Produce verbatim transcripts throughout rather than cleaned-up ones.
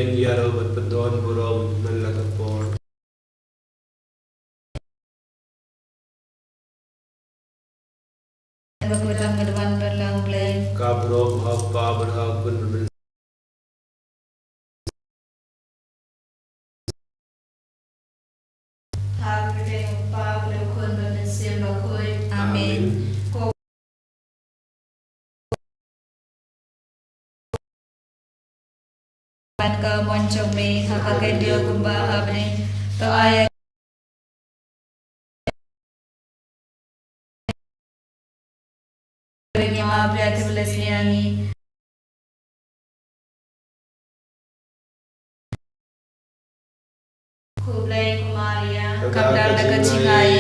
Ïaroh bad pyndon burom man la ka por. Ba khuid lang ka dwan ban lang Blei. Ka burom ha u Kpa bad ha u Khun bad ha u Mynsiem. Ha ka kyrteng u Kpa bad u Khun bad u Mynsiem Bakhuid. Amen. Amen. Ko Ban ka mon jong me ha ka khyndiat kumba ha bneng. To ai ngi ma pia ki bless ne ngi. Khublei ko Maria. Khamtam da ka jingai.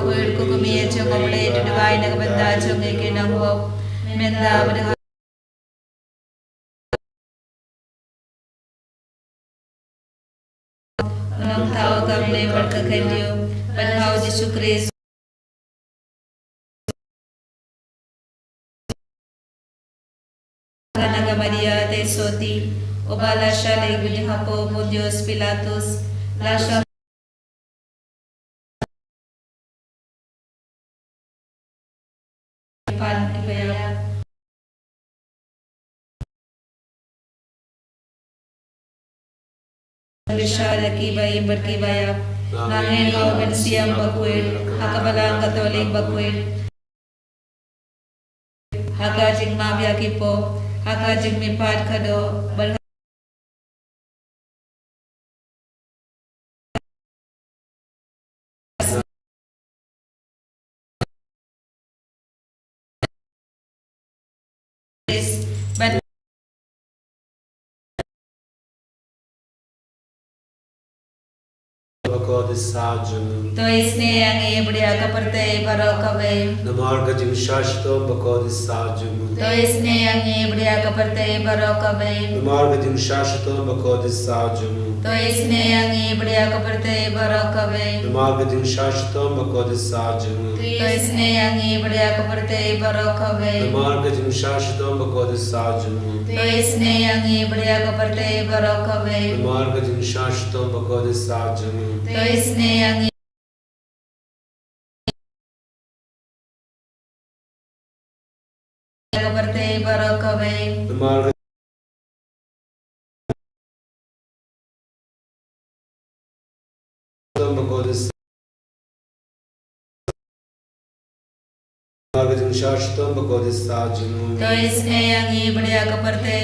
Khuid ko ka kmie jong U Blei, to duwai na ka bynta jong ngi ki nongbah mynta bad ha Nongthaw ka mlei bad ka khyndiat, ban ha u Jisu Khrist. Kana ka Maria te soti, uba la shah leit bad hapoh Pontius Pilatus, la shah Pan ki ba ïap. Bishar ki ba im bad ki ba ïap. Nga ngeit ha u Mynsiem Bakhuid, ha ka Balang Katholik Bakhuid, ha ka jingmap ïa ki pop, ha ka jingmihpat ka doh, bad Bakhuid sha jong u. To isynei ïa ngi bad ïa ka pyrthei baroh kawei. Namar ka jingshah shitom bakhuid sha jong u. To isynei ïa ngi bad ïa ka pyrthei baroh kawei. Namar ka jingshah shitom bakhuid sha jong u. To isynei ïa ngi bad ïa ka pyrthei baroh kawei. Namar ka jingshah shitom bakhuid sha jong u. To isynei ïa ngi bad ïa ka pyrthei baroh kawei. Namar ka jingshah shitom bakhuid sha jong u. To isynei ïa ngi bad ïa ka pyrthei baroh kawei. Namar ka jingshah shitom bakhuid sha jong u. To isynei ïa ngi ka pyrthei baroh kawei. Namar ka jingshah shitom bakhuid sha Namar ka jingshah shitom bakhuid sha jong u. To isynei ïa ngi bad ïa ka pyrthei.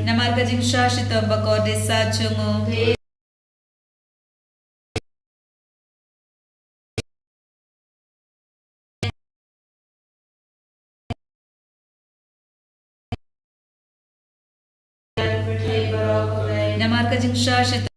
Namar ka jingshah shitom bakhuid sha jong u. Namar ka jingshah shitom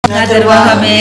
Nga tyrwa ha me.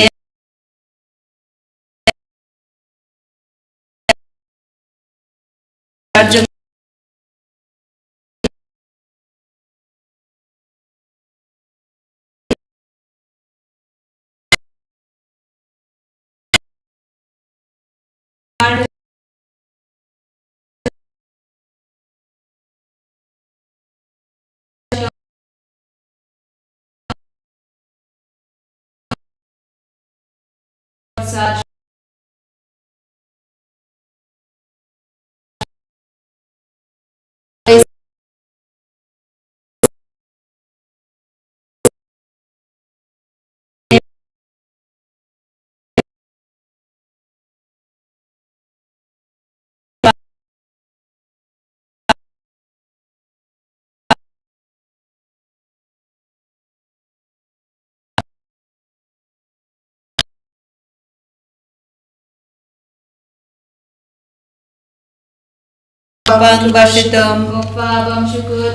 Bang ba shitom. Ko Pa bym shukut.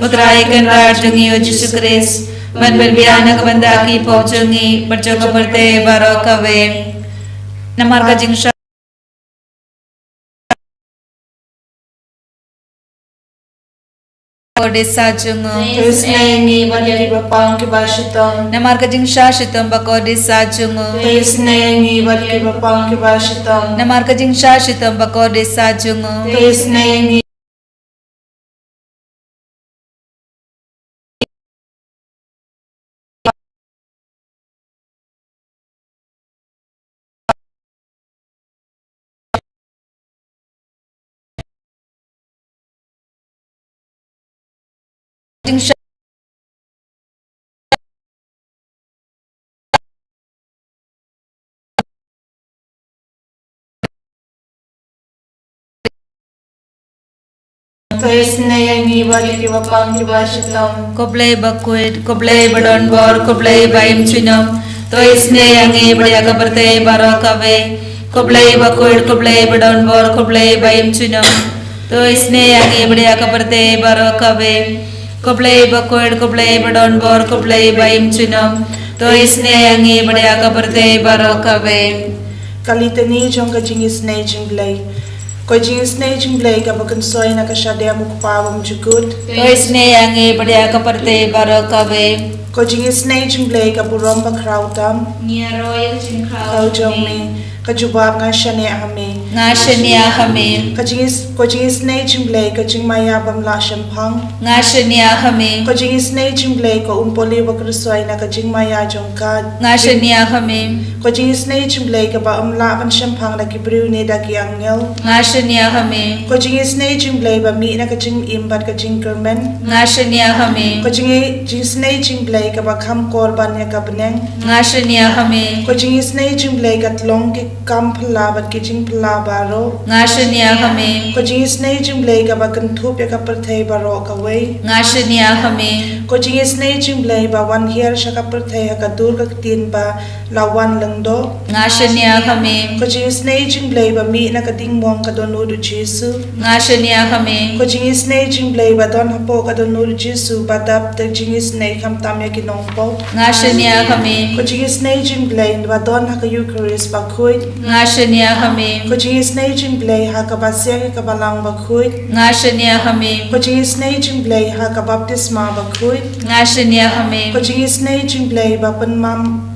U Trai Kynrad jong ngi u Jisu Khrist, ban pynbiang na ka bynta ki pop jong ngi bad jong ka pyrthei baroh kawei. Namar ka jingshah kordit sa jong u. Te isynei ïa ngi bad ïa kiba pang kiba shitom. Namar ka jingshah shitom ba kordit sa jong u. Te isynei ïa ngi bad ïa kiba pang kiba shitom. Namar ka jingshah shitom ba kordit sa jong u. Te isynei ïa ngi Te isynei ïa ngi bad ïa kiba pang kiba shitom. Ko Blei bakhuid, ko Blei badon bor, ko Blei ba im junom. To isynei ïa ngi bad ïa ka pyrthei baroh kawei. Ko Blei bakhuid, ko Blei badon bor, ko Blei ba im junom. To isynei ïa ngi bad ïa ka pyrthei baroh kawei. Ko Blei bakhuid, ko Blei badon bor, ko Blei ba im junom. To isynei ïa ngi bad ïa ka pyrthei baroh kawei. Ka litani jong ka jingisynei jingblei. Ko jingisynei jingblei kaba kynsoi na ka shadem u Kpa bymjukut. To isynei ïa ngi bad ïa ka pyrthei baroh kawei. Ko jingisynei jingblei ka burom bakhraw tam. Ngi ïaroh ïa ka jingkhraw jong me. Ka jubab nga shaniah ha me. Nga shaniah ha me. Ka jingis, ko jingisynei jingblei ka jingmaïa bym lah shemphang. Nga shaniah ha me. Ko jingisynei jingblei ka umpohliew ba kyrsoi na ka jingmaïa jong ka. Nga shaniah ha me. Ko jingisynei jingblei kaba ym lah ban shemphang da ki briew ne da ki angel. Nga shaniah ha me. Ko jingisynei jingblei ba mih na ka jingim bad ka jingkyrmen. Nga shaniah ha me. Ko jingi, jingisynei jingblei kaba kham kor ban ïa ka bneng. Nga shaniah ha me. Ko jingisynei jingblei ka tlong ki kam phylla bad ki jingphylla baroh. Nga shaniah ha me. Ko jingisynei jingblei kaba kynthup ïa ka pyrthei baroh kawei. Nga shaniah ha me. Ko jingisynei jingblei ba wan hiar sha ka pyrthei ha ka dur ka ktien ba la wan lyngdoh. Nga shaniah ha me. Ko jingisynei jingblei ba mih na ka dingmong ka dohnud u Jisu. Nga shaniah ha me. Ko jingisynei jingblei ba don hapoh ka dohnud u Jisu ba dap da jingisynei khamtam ïa ki nongpop. Nga shaniah ha me. Ko jingisynei jingblei ba don ha ka Eukharist bakhuid. Nga shaniah ha me. Ko jingisynei jingblei ha kaba siang ïa ka balang bakhuid. Nga shaniah ha me. Ko jingisynei jingblei ha ka baptisma bakhuid. Nga shaniah ha me. Ko jingisynei jingblei ba pynmam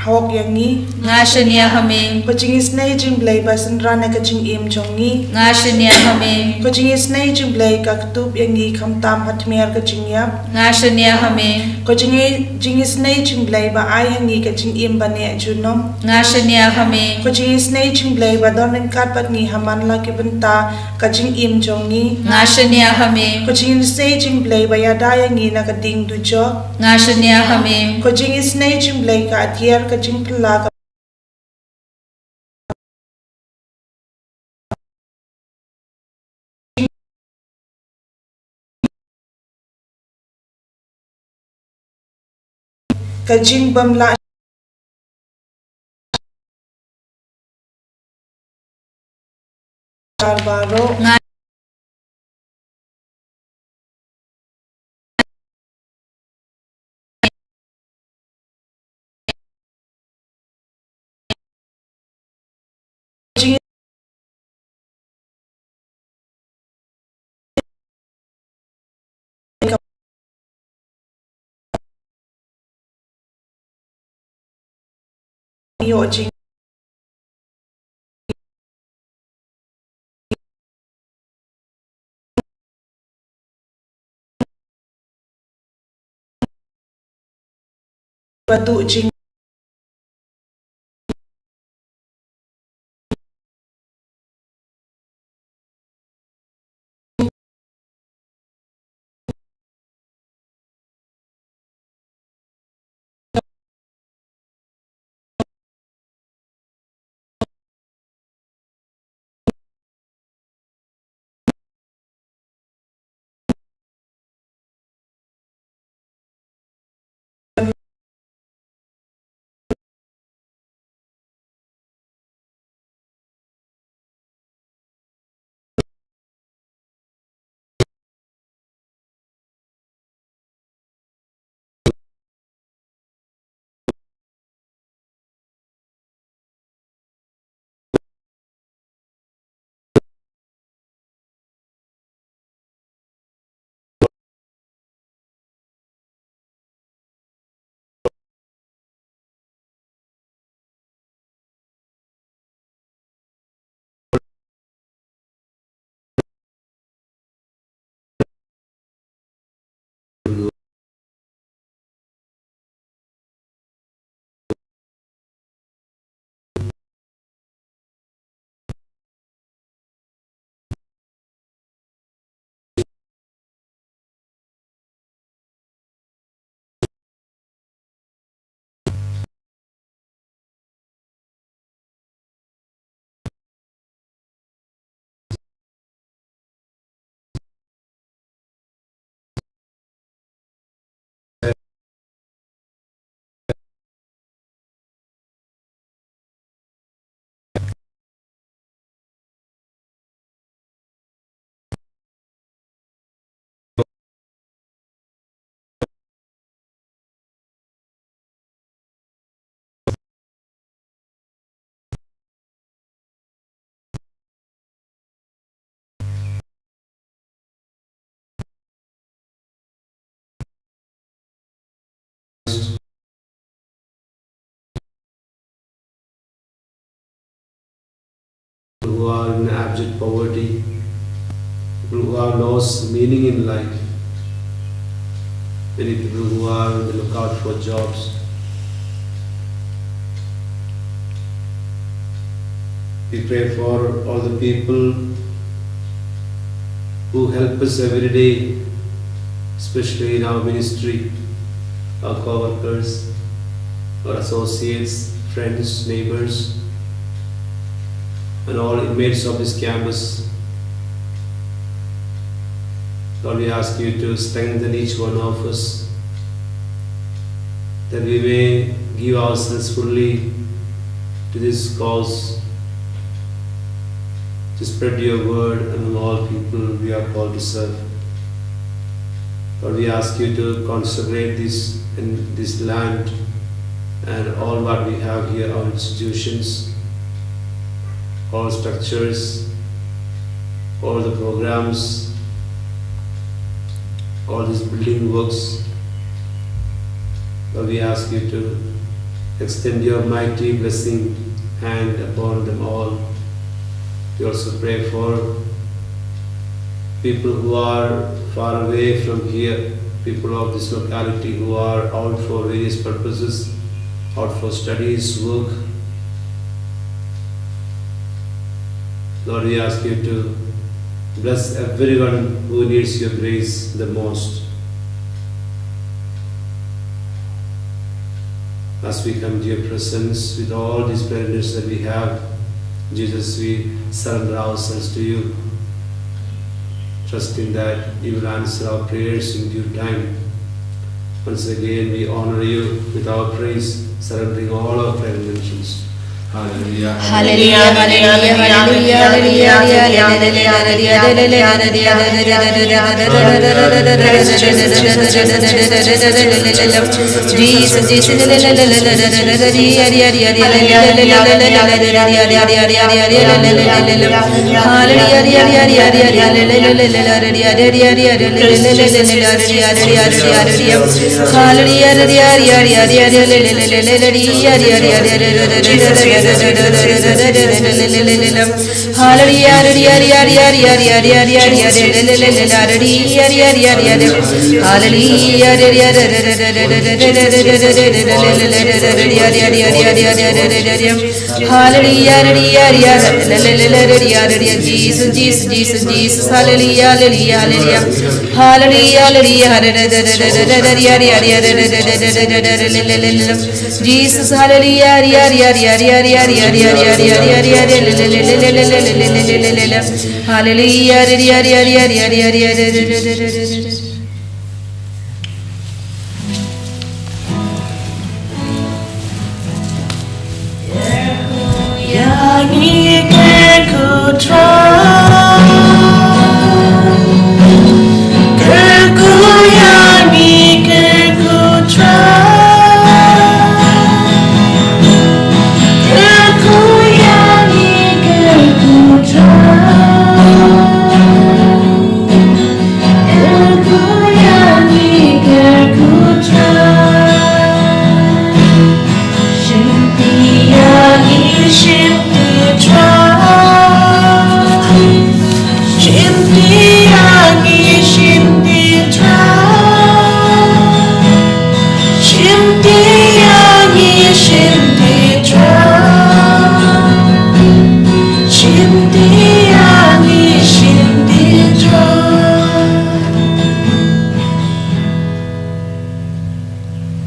hok ïa ngi. Nga shaniah ha me. Ko jingisynei jingblei ba synran ïa ka jingim jong ngi. Nga shaniah ha me. Ko jingisynei jingblei ka ktup ïa ngi khamtam ha tmier ka jingïap. Nga shaniah ha me. Ko jingi, jingisynei jingblei ba ai ha ngi ka jingim ba neh junom. Nga shaniah ha me. Ko jingisynei jingblei ba don ryngkat bad ngi ha man la ki bynta ka jingim jong ngi. Nga shaniah ha me. Ko jingisynei jingblei ba ïada ïa ngi na ka ding dujok. Nga shaniah ha me. Ko jingisynei jingblei ka atiar ka jingphylla ka ka jingbymlah baroh. Nga ïoh jing ba duh jing Who are in abject poverty, people who have lost meaning in life, many people who are on the lookout for jobs. We pray for all the people who help us every day, especially in our ministry, our co-workers, our associates, friends, neighbors, and all inmates of this campus. Lord, we ask you to strengthen each one of us, that we may give ourselves fully to this cause, to spread your word among all people we are called to serve. Lord, we ask you to consecrate this and this land and all what we have here, our institutions, all structures, all the programs, all these building works. Lord, we ask you to extend your mighty blessing hand upon them all. We also pray for people who are far away from here, people of this locality who are out for various purposes, out for studies, work. Lord, we ask you to bless everyone who needs your grace the most. As we come to your presence with all these burdens that we have, Jesus, we surrender ourselves to you, trusting that you will answer our prayers in due time. Once again, we honor you with our praise, surrendering all our prayer intentions. Hallelujah, hallelujah, hallelujah, hallelujah, hallelujah, hallelujah. Jesus, Jesus, hallelujah. Hallelujah, hallelujah, hallelujah, hallelujah, hallelujah, Jesus, Jesus, Jesus, Jesus, hallelujah, hallelujah, hallelujah, hallelujah, hallelujah, hallelujah, Jesus, hallelujah, hallelujah, hallelujah.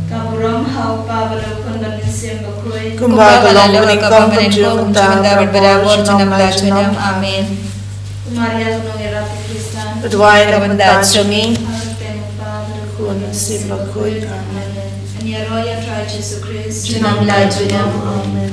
Ka burom ha u Kpa bad u Khun bad u Mynsiem Bakhuid. Kumba ka long ha kaba nyngkong, kumjuh mynta, bad barabor, junom la junom. Amen. Ko Maria ka nongïarap ki Khristan, duwai na ka bynta jong ngi. Ha ka kyrteng u Kpa bad u Khun bad u Mynsiem Bakhuid. Amen. Amen. Ngi ïaroh ïa u Trai Jisu Khrist. Junom la junom. Amen.